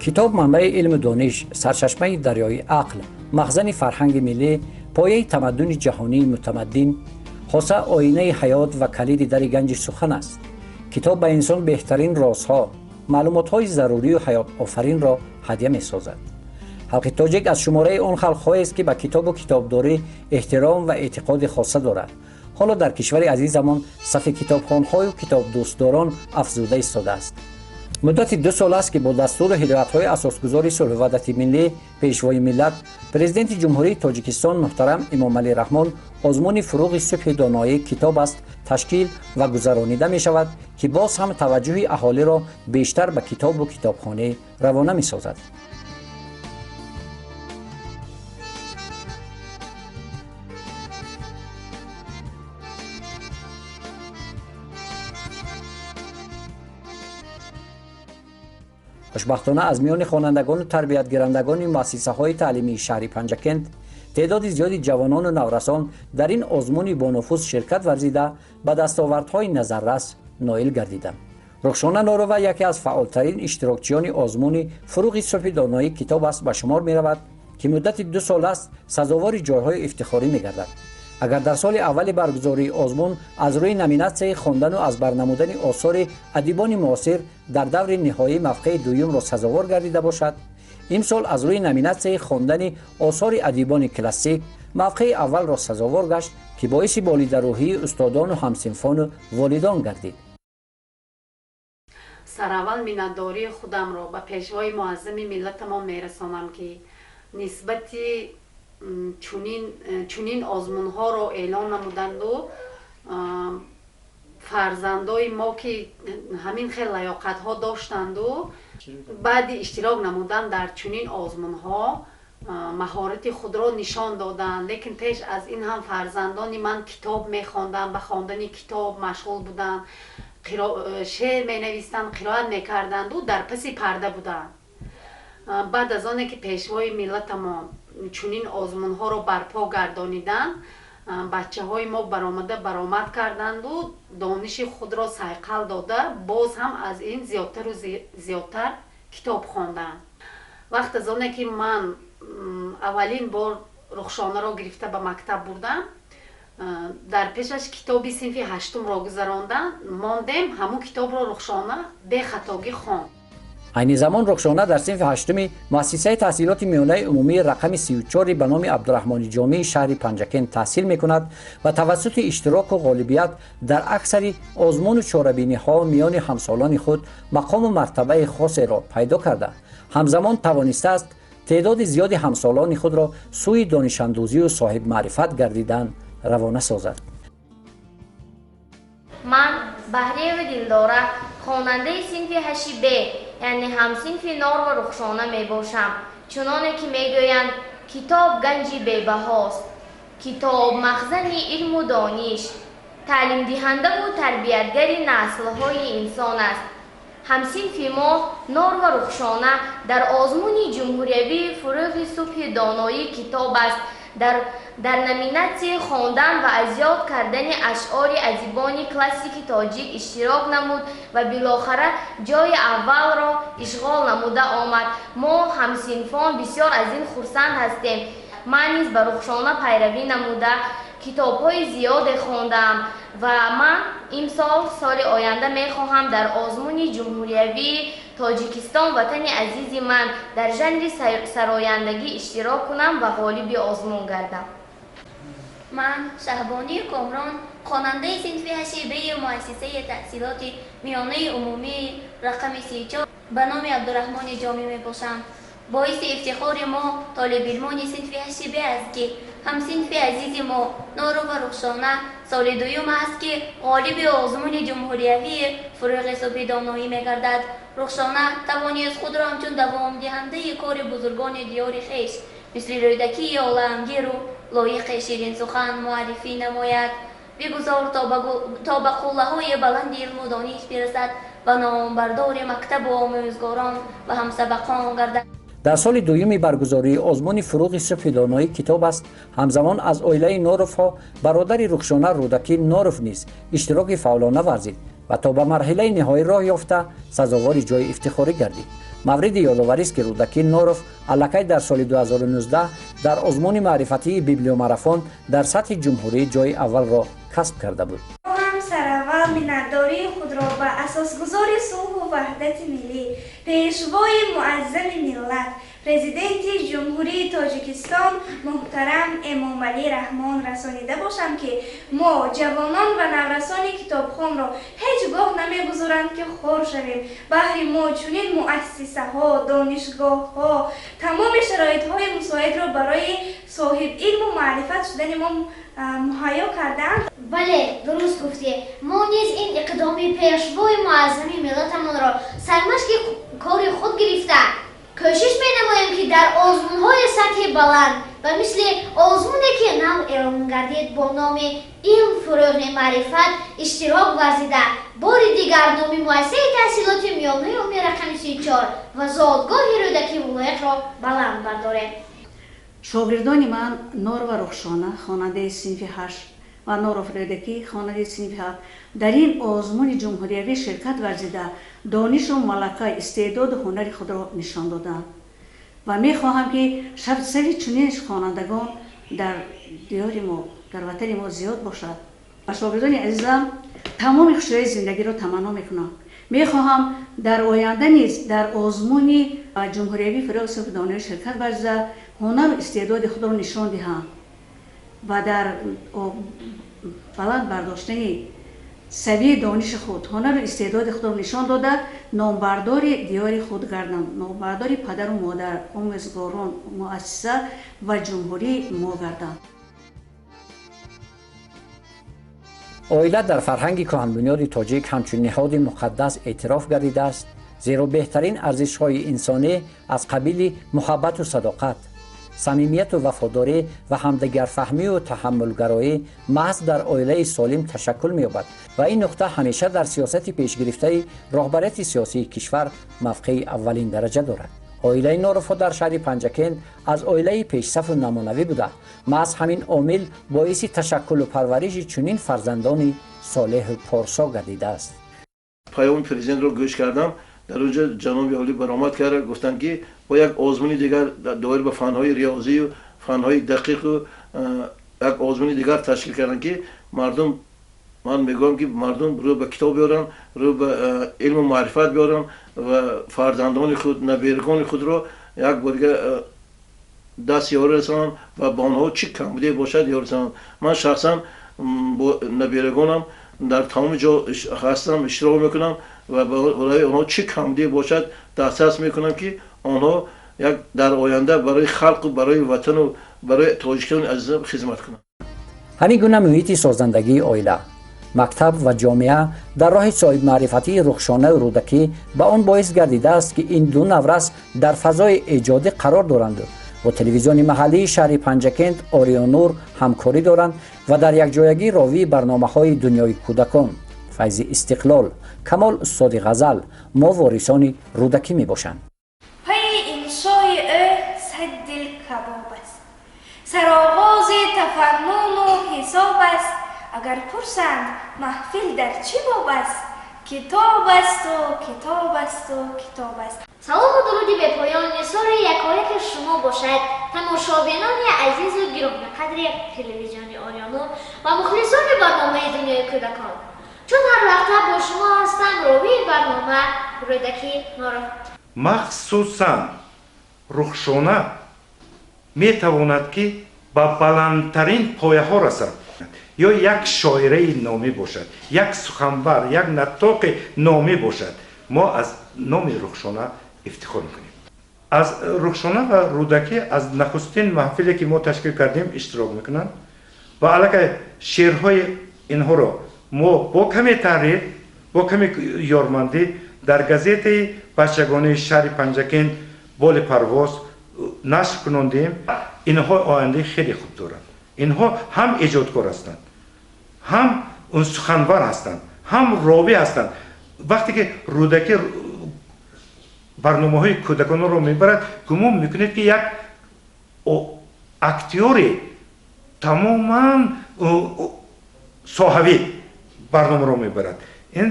Китоб манбаи илму дониш, сарчашмаи дарёи ақл, махзани фарҳанги миллӣ, пояи тамаддуни ҷаҳонии мутамаддин, хоса оинаи ҳаёт ва калиди дари ганҷи сухан аст. Китоб ба инсон беҳтарин розҳо, маълумотҳои зарурию ҳаётофаринро ҳадя месозад. Халқи тоҷик аз шумораи он халқҳоест, ки ба китобу китобдорӣ эҳтиром ва эътиқоди хоса дорад. Ҳоло дар кишвари азизамон сафи китобхонҳою китобдӯстдорон афзуда истодааст. Муддати 2 сол аст, ки бо дастуру ҳидоятҳои асосгузори сулҳу ваҳдати миллӣ, пешвои миллат, президенти Ҷумҳурии Тоҷикистон муҳтарам Эмомалӣ Раҳмон озмуни фурӯғи субҳи доноӣ китоб аст ташкил ва гузаронида мешавад, ки боз ҳам таваҷҷӯҳи аҳолиро бештар ба китобу китобхонӣ равона месозад. Хушбахтона аз миёни хонандагону тарбиятгирандагони муассисаҳои таълимии шаҳри Панҷакент теъдоди зиёди ҷавонону наврасон дар ин озмуни бонуфуз ширкат варзида ба дастовардҳои назаррас ноил гардиданд. Рухшона Норова яке аз фаъолтарин иштирокчиёни озмуни фурӯғи субҳи доноӣ китоб аст ба шумор меравад, ки муддати 2 сол аст сазовори ҷойҳои ифтихорӣ мегардад. Агар дар соли аввали баргузории озмун аз рӯи номинатсияи хондану аз бар намудани осори адибони муосир дар даври ниҳоӣ мавқеи дуюмро сазовор гардида бошад, имсол аз рӯи номинатсияи хондани осори адибони классик мавқеи аввалро сазовор гашт, ки боиси болидарӯҳии устодону ҳамсинфону волидон гардид. Сараввал миннатдории худамро ба пешвои муаззами миллатамон мерасонам, ки нисбати чунин озмунҳоро эълон намуданду фарзандои мо, ки ҳамин хел лаёқатҳо доштанду, баъди иштирок намудан дар чунин озмунҳо маҳорати худро нишон доданд. Лекин пеш аз ин ҳам фарзандони ман китоб мехонданд, ба хондани китоб машғул буданд, шеър менавистанд, қироат мекарданду дар паси парда буданд. Баъд аз оне ки пешвои миллатамон чунин озмунҳоро барпо гардониданд, бачаҳои мо баромада баромад карданду дониши худро сайқал дода, боз ҳам аз ин зиёдтару зиёдтар китоб хонданд. Вақт аз оне ки ман аввалин бор Рухшонаро гирифта ба мактаб бурдам, дар пешаш китоби синфи 8-умро гузарондам, мондем, ҳамун китобро Рухшона бехатогӣ хонд. Айни замон Рухшона дар синфи 8-уми муассисаи таҳсилоти миёнаи умумии рақами 34 ба номи Абдураҳмони Ҷомии шаҳри Панҷакент таҳсил мекунад ва тавассути иштироку ғолибият дар аксари озмуну чорабиниҳо миёни ҳамсолони худ мақому мартабаи хосеро пайдо карда, ҳамзамон тавонистааст теъдоди зиёди ҳамсолони худро сӯи донишандӯзию соҳибмаърифат гардидан равона созад. Ман Баҳриева Дилдора, хонандаи синфи 8 Б, яъне ҳамсинфи Норова Рухшона мебошам. Чуноне ки мегӯянд, китоб ганҷи бебаҳост, китоб махзани илму дониш, таълимдиҳандаву тарбиятгари наслҳои инсон аст. Ҳамсинфи мо Норова Рухшона дар озмуни ҷумҳуриявии фурӯғи субҳи доноӣ китоб аст дар номинатсияи хондан ва аз ёд кардани ашъори адибони классики тоҷик иштирок намуд ва билохара ҷойи аввалро ишғол намуда омад. Мо ҳамсинфон бисёр аз ин хурсанд ҳастем. Ман низ ба Рухшона пайравӣ намуда китобҳои зиёде хондаам ва ман имсол соли оянда мехоҳам дар озмуни ҷумҳуриявии Тоҷикистон ватани азизи ман дар жанри сарояндагӣ иштирок кунам ва ғолиби озмун гардам. Ман Шаҳбонии Комрон, хонандаи синфи 8 Б муассисаи таҳсилоти миёнаи умумии рақами 34 ба номи Абдураҳмони Ҷомӣ мебошам. Боиси ифтихори мо толибилмони синфи 8 Б аст, ки ҳамсинфи азизи мо Норова Рухшона соли дуюм аст, ки ғолиби озмуни ҷумҳуриявии фурӯғи субҳи доноӣ мегардад. Рухшона тавонист худро ҳамчун давомдиҳандаи кори бузургони диёри хеш мисли Рӯдакии оламгиру лоиқи ширинсухан муаррифӣ намояд. Бигузор то ба қуллаҳои баланди илму дониш бирасад ва номбардори мактабу омӯзгорон ва ҳамсабақон гардад. Дар соли дуюми баргузории озмуни фурӯғи субҳи доноӣ китоб аст, ҳамзамон аз оилаи Норовҳо бародари Рухшона Рӯдакӣ Норов низ иштироки фаъолона варзид ва то ба марҳилаи ниҳоӣ роҳ ёфта сазовори ҷойи ифтихорӣ гардид. Мавриди ёдоварист, ки Рӯдакӣ Норов аллакай дар соли 2019 дар озмуни маърифатии библиомарафон дар сатҳи ҷумҳурӣ ҷойи аввалро касб карда буд. Ҳам сараввал миннатдории худро ба асосгузори сулҳу ваҳдати миллӣ, пешвои муаззами миллат, Президенти Ҷумҳурии Тоҷикистон муҳтарам Эмомалӣ Раҳмон расонида бошам, ки мо ҷавонон ва наврасони китобхонро ҳеҷ гоҳ намегузоранд, ки хор шавем. Баҳри мо чунин муассисаҳо, донишгоҳҳо, тамоми шароитҳои мусоидро барои соҳиб илму маърифат шудани мо муҳайё кардаанд. Бале, дуруст гуфтӣ. Мо низ ин иқдоми пешвои муаззами миллатамонро сармашқи кори худ гирифта, кӯшиш менамоем, ки дар озмунҳои сатҳи баланд ба мисли озмуне, ки нав эълон гардид бо номи «Илм фурӯғи маърифат», иштирок варзида, бори дигар номи муассисаи таҳсилоти миёнаи умумии рақами 34 ва зодгоҳи Рӯдакӣ вилоятро баланд бардорем. Шогирдони ман Норова Рухшона, хонандаи синфи 8, ва Норов Рӯдакӣ, хонандаи синфи 7, дар ин озмуни ҷумҳуриявӣ ширкат варзида, донишу малака, истеъдоду ҳунари худро нишон доданд ва мехоҳам, ки сафи чунин хонандагон дар диёри мо, дар ватани мо зиёд бошад. Ба шогирдони азизам тамоми хушиҳои зиндагиро таманно мекунам. Мехоҳам дар оянда низ дар озмуни ҷумҳуриявӣ «Фурӯғи сулҳу доноӣ» ширкат варзида, ҳунару истеъдоди худро нишон диҳам ва дар баланд бардоштани савияи дониши худ, ҳунару истеъдоди худро нишон дода, номбардори диёри худ гардам, номбардори падару модар, омӯзгорон, муассиса ва ҷумҳурии мо гардам. Оила дар фарҳанги кӯҳанбунёди тоҷик ҳамчун ниҳоди муқаддас эътироф гардидааст, зеро беҳтарин арзишҳои инсонӣ аз қабили муҳаббату садоқат, самимияту вафодорӣ ва ҳамдигарфаҳмию таҳаммулгароӣ маҳз дар оилаи солим ташаккул меёбад ва ин нуқта ҳамеша дар сиёсати пешгирифтаи роҳбарияти сиёсии кишвар мавқеи аввалин дараҷа дорад. Оилаи Норовҳо дар шаҳри Панҷакент аз оилаи пешсафу намунавӣ буда, маҳз ҳамин омил боиси ташаккулу парвариши чунин фарзандони солеҳу порсо гардидааст. Паёми президентро гӯш кардам. Дар онҷо ҷаноби олӣ баромад карда, гуфтанд, ки бо як озмуни дигар доир ба фанҳои риёзию фанҳои дақиқу як озмуни дигар ташкил карданд, ки мардум, ман мегӯям, ки мардум рӯ ба китоб биёранд, рӯ ба илму маърифат биёранд ва фарзандони худ, набирагони худро як бор дига даст ёрӣ расонанд ва ба онҳо чӣ камбудие бошад, ёрӣ расонанд. Ман шахсан бо набирагонам дар тамоми ҷо ҳастам, иштирок мекунам ва барои онҳо чӣ камбудие бошад, дастрас мекунам, ки онҳо як дар оянда барои халқу барои ватану барои тоҷикистони азизам хизмат кунанд. Ҳамин гуна муҳити созандагии оила, мактаб ва ҷомеа дар роҳи соҳибмаърифатии Рухшонаю Рӯдакӣ ба он боис гардидааст, ки ин ду наврас дар фазои эҷодӣ қарор доранд, бо телевизиони маҳаллии шаҳри Панҷакент «Ориёнур» ҳамкорӣ доранд ва дар якҷоягӣ ровии барномаҳои «Дунёи кӯдакон», «Файзи истиқлол», «Камол устоди ғазал», «Мо ворисони Рӯдакӣ» мебошанд. Пайи иншои ӯ сад дил кабоб аст, сароғози тафаннуну ҳисоб аст. Агар пурсанд, маҳфил дар чӣ боб аст, китоб асту, китоб асту, китоб аст. Салому дуруди бепоён нисори якояки шумо бошад, тамошобинони азизу гиромиқадри телевизиони «Ориёнур» ва мухлисони барномаи «Дунёи кӯдакон». Чун ҳар вақта бо шумо ҳастам ровии барнома Рӯдакӣ Норов. Махсусан Рухшона метавонад, ки ба баландтарин пояҳо расад ё як шоираи номӣ бошад, як суханвар, як наттоқи номӣ бошад. Мо аз номи Рухшона ифтихор мекунем. Аз Рухшона ва Рӯдакӣ аз нахустин маҳфиле, ки мо ташкил кардем, иштирок мекунанд ва аллакай шеърҳои инҳоро мо бо каме таҳрир, бо каме ёрмандӣ дар газетаи бачагонаи шаҳри Панҷакент «Боли парвоз» нашр кунондем. Инҳо ояндаи хеле хуб доранд. Инҳо ҳам эҷодкор ҳастанд, ҳам суханвар ҳастанд, ҳам ровӣ ҳастанд. Вақте ки Рӯдакӣ барномаҳои кӯдаконро мебарад, гумон мекунед, ки як актёри тамоман соҳавӣ барномаро мебарад. Ин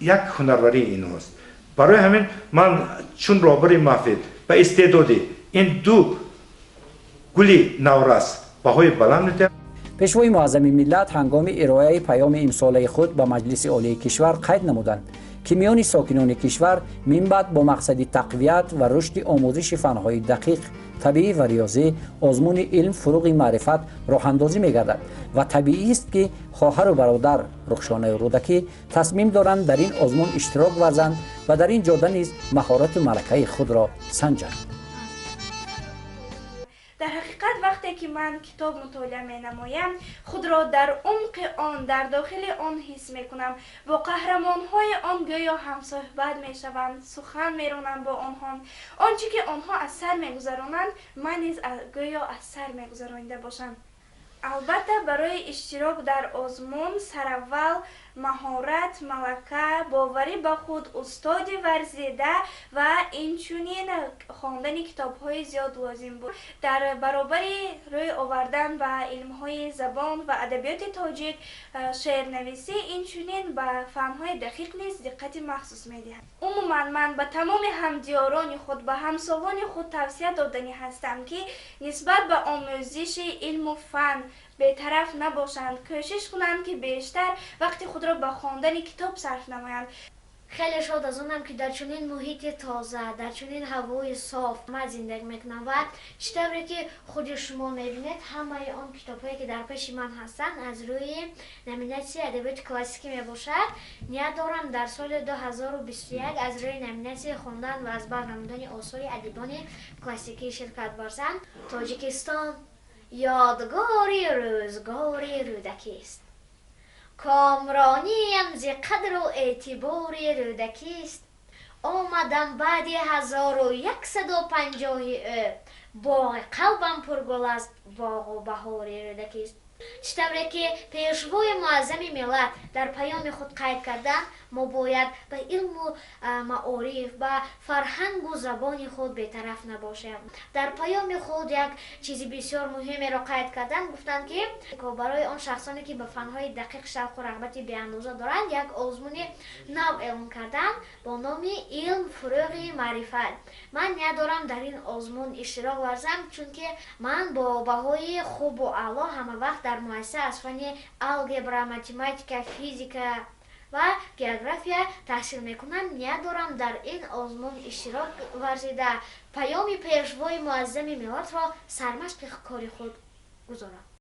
як ҳунарварии инҳост. Барои ҳамин ман чун роҳбари маҳфил ба истеъдоди ин ду гули наврас баҳои баланд медиҳам. Пешвои муаззами миллат ҳангоми ироаи паёми имсолаи худ ба Маҷлиси Олии кишвар қайд намуданд, ки миёни сокинони кишвар минбаъд бо мақсади тақвият ва рушди омӯзиши фанҳои дақиқ, табиӣ ва риёзӣ озмуни илм фуруғи маърифат роҳандозӣ мегардад ва табиист, ки хоҳару бародар Рухшонаю Рӯдакӣ тасмим доранд дар ин озмун иштирок варзанд ва дар ин ҷода низ маҳорату малакаи худро санҷанд. Дар ҳақиқат, вақте ки ман китоб мутолиа менамоям, худро дар умқи он, дар дохили он ҳис мекунам, бо қаҳрамонҳои он гӯё ҳамсӯҳбат мешавам, сухан меронам бо онҳо. Он чӣ ки онҳо аз сар мегузаронанд, ман низ гӯё аз сар мегузаронида бошам. Албатта, барои иштирок дар озмун сараввал маҳорат, малака, боварӣ ба худ, устоди варзида ва инчунин хондани китобҳои зиёд лозим буд. Дар баробари рӯй овардан ба илмҳои забон ва адабиёти тоҷик, шеърнависӣ, инчунин ба фанҳои дақиқ низ диққати махсус медиҳам. Умуман, ман ба тамоми ҳамдиёрони худ, ба ҳамсолони худ тавсия доданӣ ҳастам, ки нисбат ба омӯзиши илму фан бетараф набошанд, кӯшиш кунанд, ки бештар вақти худро ба хондани китоб сарф намоянд. Хеле шод аз онам, ки дар чунин муҳити тоза, дар чунин ҳавои соф ман зиндагӣ мекунам ва чӣ тавре ки худи шумо мебинед, ҳамаи он китобҳое, ки дар пеши ман ҳастанд, аз рӯи номинатсияи адабиёти классикӣ мебошад. Ният дорам дар соли 2021 аз рӯи номинатсияи хондан ва аз бар намудани осори адибони классикӣ ширкат варзам. Тоҷикистон ёдгори рӯзгори Рӯдакист, комрониям зи қадру эътибори Рӯдакист. Омадам баъди 1150-и ӯ, боғи қалбам пургул аст, боғу баҳори Рӯдакист. Чӣ тавре ки пешвои муаззами миллат дар паёми худ қайд карданд, мо бояд ба илму маориф, ба фарҳангу забони худ бетараф набошем. Дар паёми худ як чизи бисёр муҳимеро қайд карданд, гуфтанд, ки барои он шахсоне, ки ба фанҳои дақиқ шавқу рағбати беандоза доранд, як озмуни нав эълон карданд бо номи илм фурӯғи маърифат. Ман ният дорам дар ин озмун иштирок варзам, чунки ман бо баҳои хубу аъло ҳама вақт дар муассиса аз фанни алгебра, математика, физика ва география таҳсил мекунам. Ният дорам дар ин озмун иштирок варзида, паёми пешвои муаззами миллатро сармашқи кори худ гузорам.